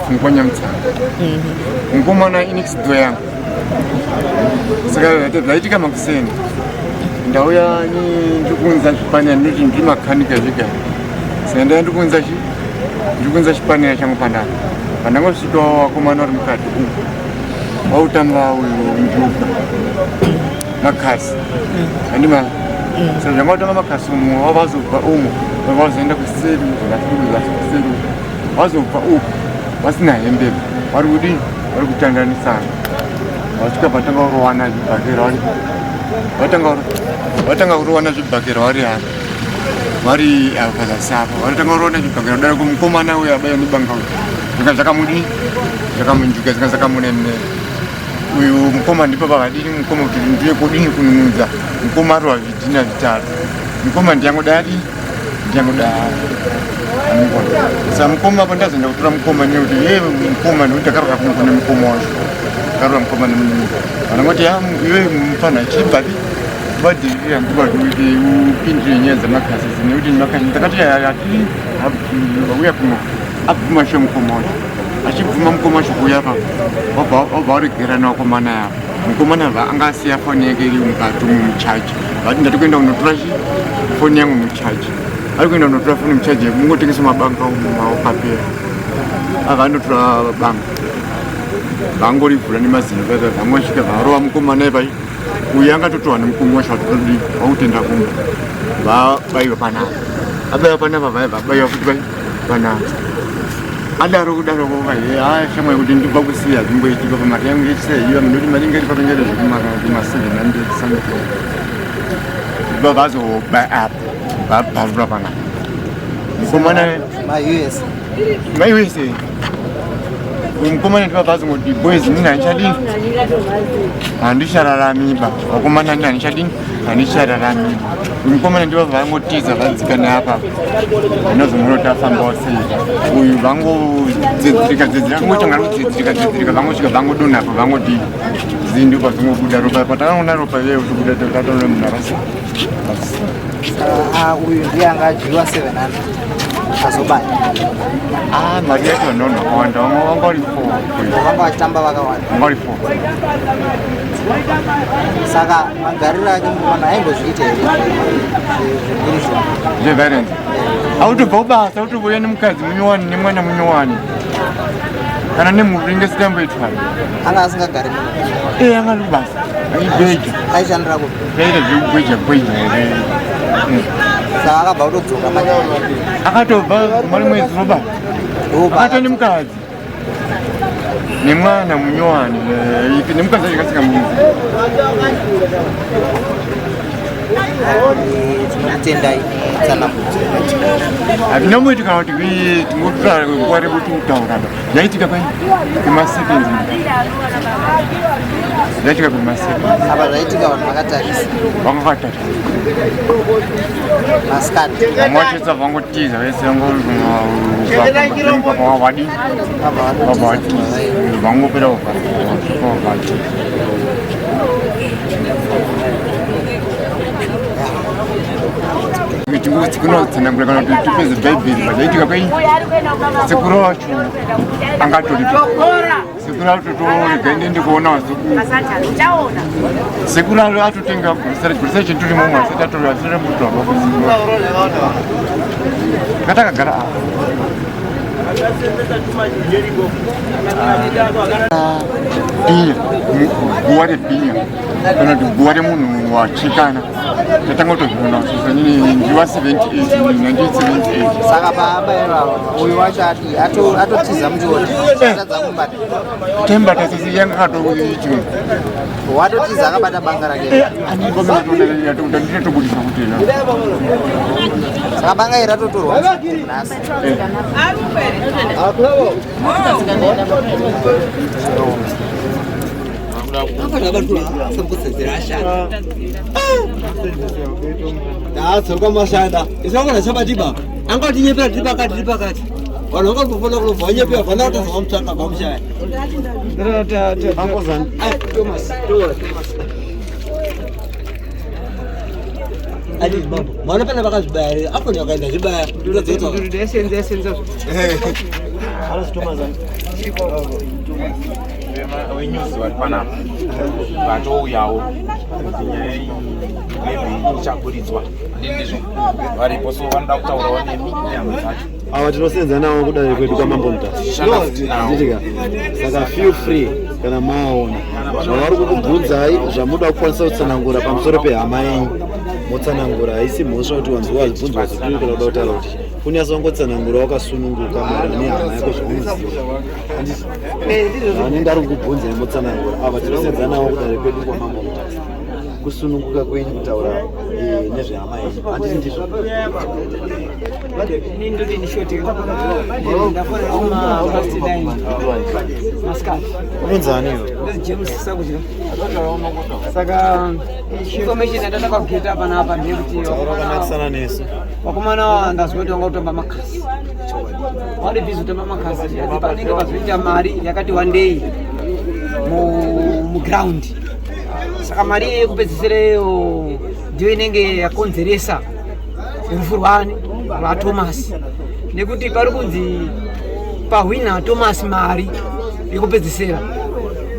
Kunkonyamutsana. Mukomana inext door yangu. Saka zvaitika makuseni. Ndauya ndikuunza zvipanera ndoti ndiri makanika zvega. Saka ndauya ndikuunza chi ndikuunza chipanera changu panapa. Pandangosvika wakomana uri mukati umu. Wautamba uyu njuga. Makasi. Andima. Saka zvanga utamba makasi umu wavazobva umu. Vazoenda kuseri kuseri. Vazobva uku vasina hembe vari kudii vari kutandanisana vasvika vatanga kurowana zvibhakera vari vatanga vatanga kurowana zvibhakera vari apa vari apa pazasi apa vatanga kurowana zvibhakera kudaro kumukomana uyo abaya nebanga uyu zvanga zvakamudii zvakamunjuka zvanga zvakamunemera uyu mukoma ndipo pakadini mukoma kuti ndiye kudini kununudza mukoma arova zvidhina zvitatu mukoma ndiyangoda adii ndiyangoda sa mukoma apo ndazoenda kutora mukoma nekuti ye mukoma nekuti ndakarora kungo nemukoma wacho ndakarora mukoma nemunini vanongoti ya iwe mufana chibvapi vadhirira nguva kuti upindire nyaya dzemakasi nekuti makasi ndakati ati vauya kuno abvuma sho mukoma wacho achibvuma mukoma wacho kuuya pa wabva waregera nevakomana yavo mukomana va anga asiya foni yake iri mukati umu muchaji vati ndati kuenda kunotora chi foni yangu muchaji ari kuenda kunotora foni muchaji mungotengesa mabanga umu maokapera ava anotora banga vangorivhura nemazino vaiva vangosvika varova mukomana ipai uyu angatotowa nemukoma wacho vatotodii vakutenda kumba vabaiwa panapa abaiwa panapa vaya vabaiwa futi vai panapa adaro kudaro koka ha shamwari kuti ndibva kusiya zvimboitika pamari yangu yechisaiva nekuti mari inge iri papengere zvekuma 700 something bva vazoba apa vabvarura panapa mukomana maUS maiwese mukomana ndiva vazongoti boys nini handichadini handichararamiba vakomana nini handichadini handichararamiba mukomana ndiva vangotiza vadzika neapa vanozomuroti afambawo sei uyu vangodzedzereka dzedzereka ngoita ngari kudzedzereka dzedzereka vangosvika vangodonhapo vangodii zindu pazongobuda ropa patakaona ropa iye kutobuda tatoona munhu arasi Ah, uyu ndiye anga adyiwa 700 azobaya Ah, mari yacho nono wakawanda vanga vari four vanga vachitamba vakawanda vanga vari four saka magariro ake mukomana aimbozviita here zvemhirizhonga zveviolence autobva kubasa autouya nemukadzi munyowani nemwana munyowani kana nemhuri inge sitamboitwa anga asingagari muno e anga ari kubasa aigweja aishandira kupi aita zvekugweja gweja here saka akabva kutodzoka manje akatobva mari mwedzi roba akatova nemukadzi nemwana munyowani eh, nemukadzi acho kasika muzi tinokutendai tsanangudzo hazvina kumboitika kuti tingotora nguva rebu tikutaura zvaitika kwai kwemaseconds zvaitika kwemaseconds apa zvaitika vanhu vakatarisa vanga vakatarisa masikati vamwe vacho vangotiza vese vangowadi vabva vatiza vangopera vabva vatiza. Kunotsanangura kana kuti tipedze bhaibheri pazvaitika kwei sekuru wacho angatoripo sekuru atotorega ndiende kuona vazukuru sekuru atotenga gurisa chinturimo asati atoreva asati amutorwa kusekuru katakagara apa bhinya guwa rebhinya kana kuti guwa remunhu wachikana tatanga kutozviona susa nini ndiwa 78 1978 saka paaba ivava uyu wacho ati atotiza muchiona atadza kumubata tembata sisi yanga katoicho watotiza akabata banga rake ndinotobudisa kuti saka banga iri ratotorwa nhasi. Ndadzoka mashanda isangona chabatiba angatinyepera tiri pakati tiri pakati vanhu vangambofona kunobva vanyepera vana vatazwa vamutsvaka vamushaya. Adi mambo mwana pana vakazvibaya here afoni vakaenda zvibaya. Venews vari panapa vatouyawo kuti nyaya iyi maybe ichaburitswa, ndizvo varipo, so vanoda kutaurawo nemi nyama dzacho. Ava tinosenza navo kudare kwedu kwaMambo Mutasa, handitika? Saka feel free kana maona zvavari kukubvunzai, zvamuda kukwanisa kutsanangura pamusoro pehama yenyu, motsanangura. Haisi mhosva kuti wanzi wabvunzwa zvikuru kana kuda kutaura kuti kunyatsa kungotsanangura wakasununguka maererano nehama yako zvaunoziva. Vanenge ari kukubvunzai, motsanangura. Ava tinosenza navo kudare kwedu kwaMambo Mutasa. Kusununguka kwenyu kutaura nezvehama yenyu, handiti ndizvo? Ini ndoti ndishoti ndafonera kuma past 9 masikati. Unonzani iwe? Ndinzi James Sakudya. Saka information yandada kugeta panapa ndeyekuti Taura wakanakisana nesu. Vakomana, ndazwa kuti vanga kutamba makasi, vari busy kutamba makasi, asi panenge pazoita mari yakati wandei muground. Saka mari iyo yekupedzisireyo ndiyo inenge yakonzeresa rufu rwani, rwaThomas, nekuti pari kunzi pahwina Thomas mari yekupedzisira,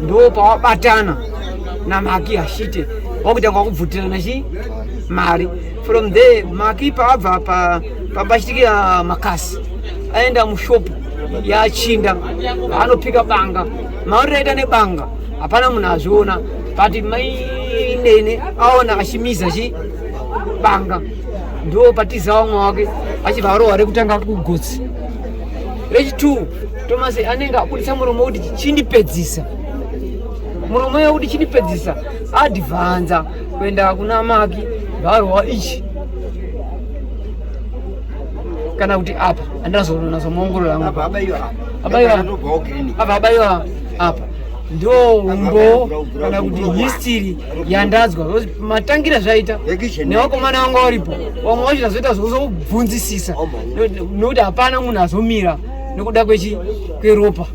ndo pawabatana naMaki Hashite, wakutanga kubvutirana chi mari. From there Maki paabva papachitikira makasi, aenda mushopu yachinda, anopika banga. Mauri raita nebanga, hapana munhu azviona, but mainene aona achimiza chi banga, ndo patiza vamwe wake, achibva arohwa rekutanga kugotsi. Rechi2 Thomas anenge abudisa muromo kuti chindipedzisa, muromo wekuti chindipedzisa, adhivhanza kuenda kuna Maki, varohwa ichi kana kuti apa andinazomuongorora. Apa abaiwa. Abaiwa. Anobvawo clinic. Apa abaiwa apa. Ndo umbo kana kuti history yandadzwa. Matangira zvaita nevakomana vanga varipo, vamwe vacho tazoita zvozobvunzisisa nokuti hapana munhu azomira nekuda kwechi kweropa.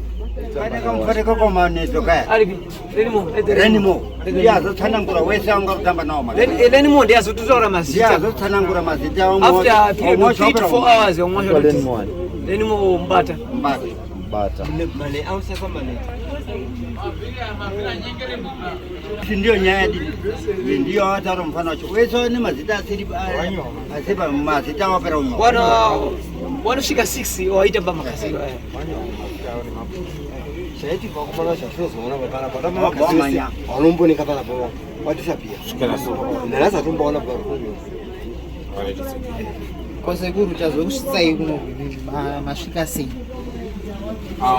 Kamufateka komaneto kaya. Aripi? Lenimo. Renimo ndiye azotsanangura wese anga kutamba nawo mari. Lenimo ndiye azototaura Ndiye mazita. azotsanangura mazita. After a period of 3 to 4 hours vamwe vacho. Lenimo ani? Lenimo Mbata. Mbata. Bata. Ndiyo nyaya dini, ndiyo ataura mufana wacho wese nemazita asiri asiri mazita wapera unyo. Wana wanosvika 6 waitamba makasi aya. Chaitika vakomana, zvatinozoona panapa, Wamanya. vanomboneka panapa wadisappear, ndarasa tombaona parume. Kwasekuru, tazokusvitsai kuno, masvika sei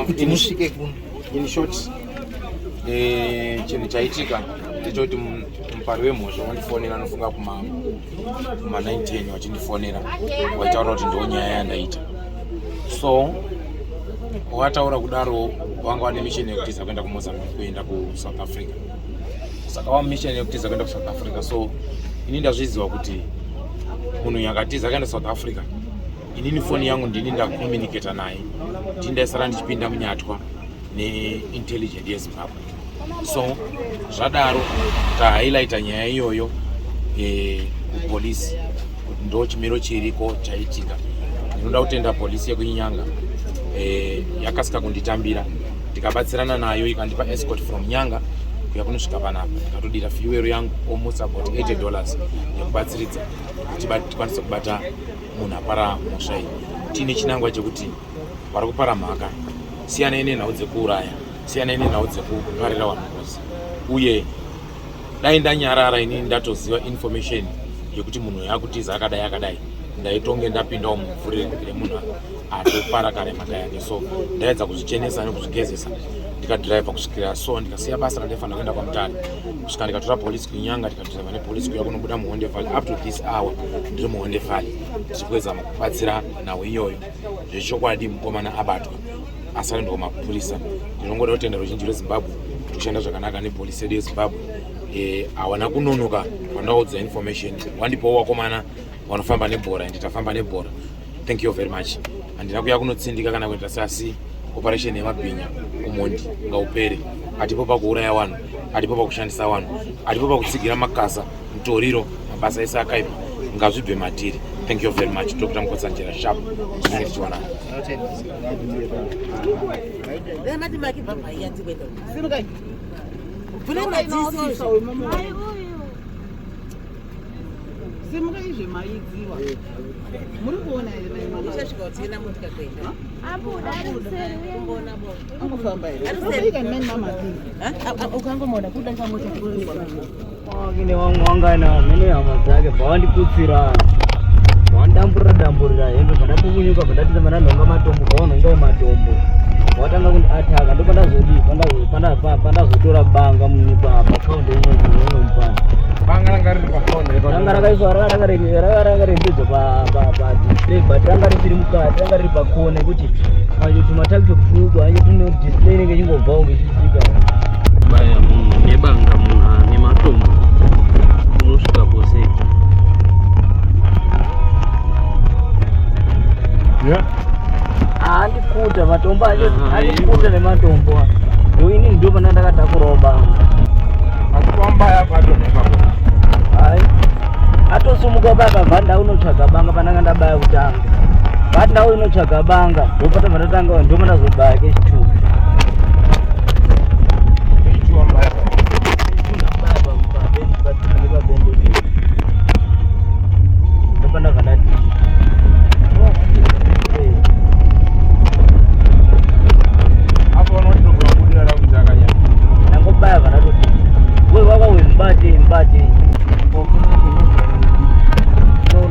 kuti musvike kuno? In short, chinhu chaitika ndechekuti mupari wemhosva wandifonera, anofunga kuma 9:10 vachindifonera, waitaura kuti ndo nyaya yandaita. So wataura kudaro, wanga wane mission yekutiza kuenda kuMozambique, kuenda kuSouth Africa. Saka wa mission yekutiza kuenda kuSouth Africa, so ini ndazviziva kuti munhu uyu akatiza akaenda South Africa, inini foni yangu ndini ndacommunicata naye, ndini ndaisara ndichipinda munyatwa neintelligent yeZimbabwe. So zvadaro tahighlighta nyaya iyoyo kupolisi kuti ndo chimiro chiriko chaitika. Ndinoda kutenda polisi yekuInyanga, yakasika kunditambira, ndikabatsirana nayo, ikandipa escort from Nyanga kuya kunosvika panapa. Ndikatodira fuel yangu almost about $80 yekubatsiridza kuti tikwanise kubata munhu apara mhosva iyi, tiine chinangwa chekuti vari kupara mhaka siyanai nenhau dzekuuraya, siyanai nenhau dzekuparira vanhu ngozi. Uye dai ndanyarara inini ndatoziva information yekuti munhu yakutiza akadai akadai, ndaitonge ndapindawo mumvuri remunhu atopara kare mhaka yake. So ndaedza kuzvichenesa nekuzvigezesa, ndikadhiraivha kusvikira, so ndikasiya basa randaifanira kuenda kwaMutare, kusvika ndikatora polisi kuNyanga, tikadhiraivha nepolisi kuya kunobuda muHonde Valley. Up to this hour ndiri muHonde Valley, tichikuedza kubatsira nhau iyoyo. Zvechokwadi mukomana abatwa, asarendwa mapurisa. Ndinongoda kutenda ruzhinji rweZimbabwe kuti kushanda zvakanaka nepolisi yedu yeZimbabwe. Hawana kunonoka pandaudza information, wandipawo wakomana vanofamba nebhora, ende tafamba nebhora. Thank you very much. Handina kuya kunotsindika kana kuita sasi. Operation yemabhinya, umondi ngaupere. Hatipo pakuuraya vanhu, hatipo pakushandisa vanhu, hatipo pakutsigira makasa, mutoriro, mabasa ese akaipa ngazvibve matiri. Thank you very much, Dr Mukotsanjera. Sharp, tinenge tichiwanana. Simuka izve maidziwa. Muri kuona here mai mwana? Uchasvika utienda motika kuenda. Abuda ari kuseri uye. Angofamba here? Unoika mai mama. Ukangomona kuda kamota Kine wangu wangana mene hama dzake bvawandikutsira bvawandamburira damburira hembe, bvandapukunyuka, bvandatiza, bvandanhonga matombo, bvawanhongawo matombo, watanga kundiataka. Ndopandazodii? Pandazotora banga pakaunde imwe mupana. Banga ranga riri pakaunde? Ranga rakaiswa, rakarembedzwa padisplay, but ranga risiri mukati, ranga riri pakona yekuti tumatakishop tuko acho tune display inenge ichingobvawo ngechisvika. Baya munhu nebanga, munhu ane matombo, unosvika pose. Andikuta matombo acho, andikuta nematombo. Ndo ini ndo pana ndakatakurawo banga. Asi wambaya patonha ipapo? Hai, atosumuka pakabva ndaunotsvaga banga pandanga ndabaya kutanga, but ndau inotsvaga banga ndopatobva ndatanga, ndopandazobaya kechitubu. Ichi wambaya pa? Ndapabende, ndopandabva ndati. Apo unoti kubudira rakunzi akanyanya? Ndangobaya vanatoti we wakawe, mubate, mubate.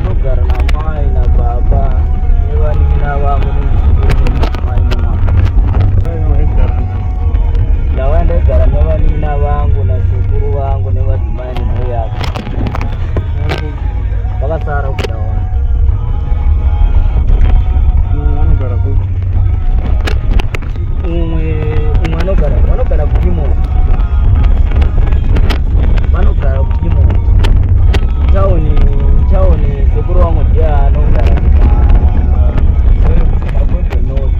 Ndogara namai nababa nevanin'ina vangu nemai nemama. Ndava ndaigara nevanin'ina vangu nasekuru vangu nevadzimai nemhuri yako vakasara kuda wani. Vanogara kupi? Umwe, umwe anogara, vanogara kuKimoro, vanogara kuKimoro tauni tauni. Sekuru wangu ndiye anogara kumakwegwe North.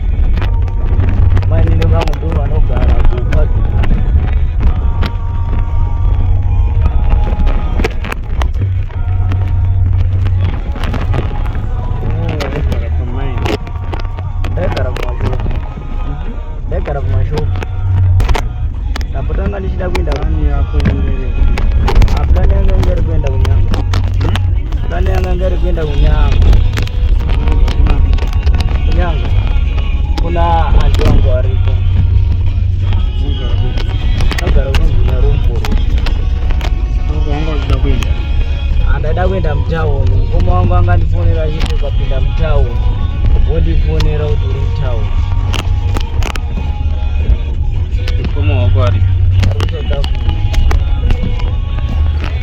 Mainini vangu ndo vanogara kuPadzi. Waigara pamaini? Ndaigara kumashopu, ndaigara kumashopu. Ndambotanga ndichida kuenda. Plani yako yanga Plan yanga inge iri kuenda kunyanga. Plan yanga inge iri kuenda kunyanga. Kunyanga kuna anti wangu ariko, anogara kunonzi Nyarumburu. Wanga uchida kuenda? Handaida kuenda mutauni. Mukoma wangu angandifonera achiti ukapinda mutauni wondifonera kuti uri mutauni. Mukoma wako ari? Ari kuSouth Africa.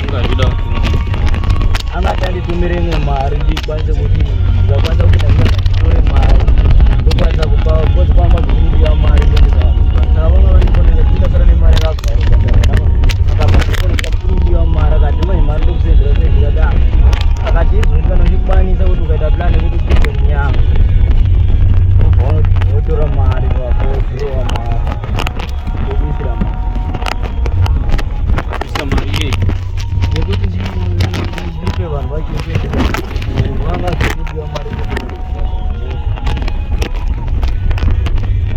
Unga achida kutumira? Angati anditumire imwe mari ndikwanise kuti ndikakwanisa kupinda munyanga nditore mari, ndokwanisa kupa because kwanga kudiwa mari kuendesa vanhu. Saka vanga vandifonera ndikasara nemari yakavharuka. Akabva ndifonera kudiwa mari, akati mai mari ndokusendera sei? Ndikati ah, akati izvozvi kana uchikwanisa kuti ukaita plan yekuti upinde munyanga wobva wotora mari wakodhirowa mari, ndokuisira mari. Kuisa mari yei? Yekuti ndipe vanhu vacho kuendesa, vanga zvekudiwa mari.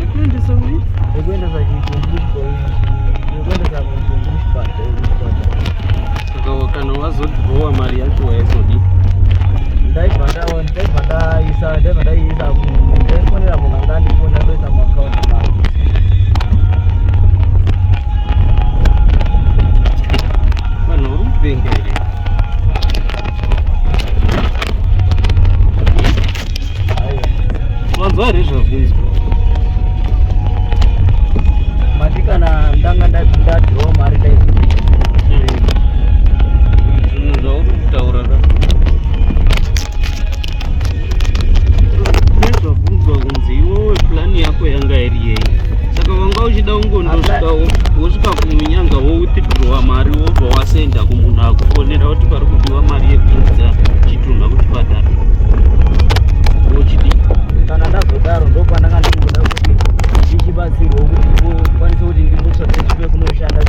Yekuendesa uri? Yekuendesa chitumbu, yekuendesa mutumbu kuchipatara. Saka kana wazodhirowa mari yacho waizodii? Ndaibva ndaisa, ndaibva ndaiisa, ndaifonera munhu anga andifonera, ndoisa muakaunti mangu. Vanhu vari kupenga here? Aiwa. Wanzwa here zvabvunzwa? Mati kana ndanga ndadhirowa mari ndaizodii? Zvinhu zvauri kutaura ka, kune zvabvunzwa kunzi iwewe plani yako yanga iri yei. Saka wanga uchida kungondosvika, wosvika kunyanga, wowithdrowa mari, wobva wasenda kumunhu akufonera kuti pari kudiwa mari yekuendesa chitunha kuchipatara, wochidii? Kana ndazodaro ndopandanga ndiri kuda kuti ndichibatsirwa kuti ndikwanise kuti ndimbotsvake pekunoshanda.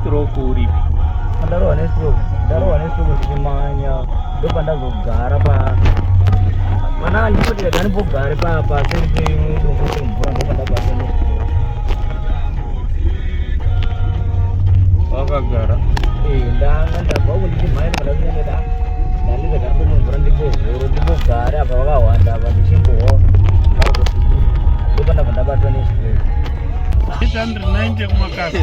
nestroke uripi? Pandarohwa nestroke, ndarohwa nestroke ndichimanya, ndopandazogara pa pana ndipoti rega ndimbogare pa paseri pedombo pemvura, ndopandabatwa nestroke. Wakagara? Eh, ndanga ndabva uku ndichimhanya, ndopandasvika ndati ah, ndandirega ndimbomwe mvura, ndimbozoro, ndimbogare apa vakahwanda apa ndichimbohwa, ndopandabva ndabatwa nestroke. 890 kumakasi.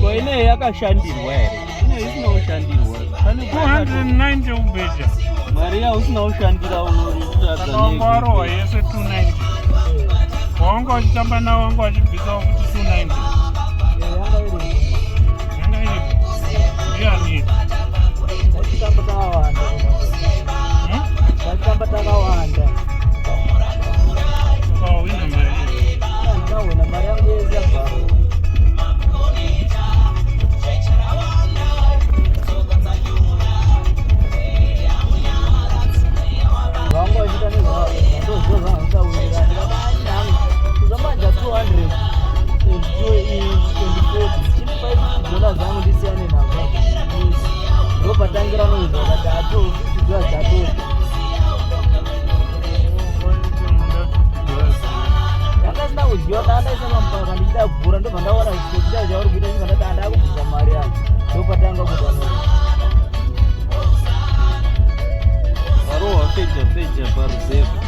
Ko ineyi yakashandirwa here? Ineyi isina kushandirwa. Pane 290 ubheja. Mari yausina kushandira unoritadza. Saka wanga warohwa yese 290. Wanga uchitamba nawo wanga uchibvisawo futi 290. Yanga iripo. Ndiani? Tachitamba takawanda. Tachitamba takawanda. Saka wawina mari. Ndawina mari yangu yese yabva. Vanga vachiita nezvazvo zvavanotaurira, ndikati hangu kuzamanja 240 chinipa $50 zangu ndisiyane nazvo. Ndopatangira noizwa vakati ato $50 dzatoti yanga isina kudyiwa. Ndaandaisa pamupaka ndichida kugura, ndobva ndaona chitoti chacho chauri kuita, chibva ndati andakubvisa mari yangu, ndopatanga kuita noise. Varohwa feja feja paruzevha.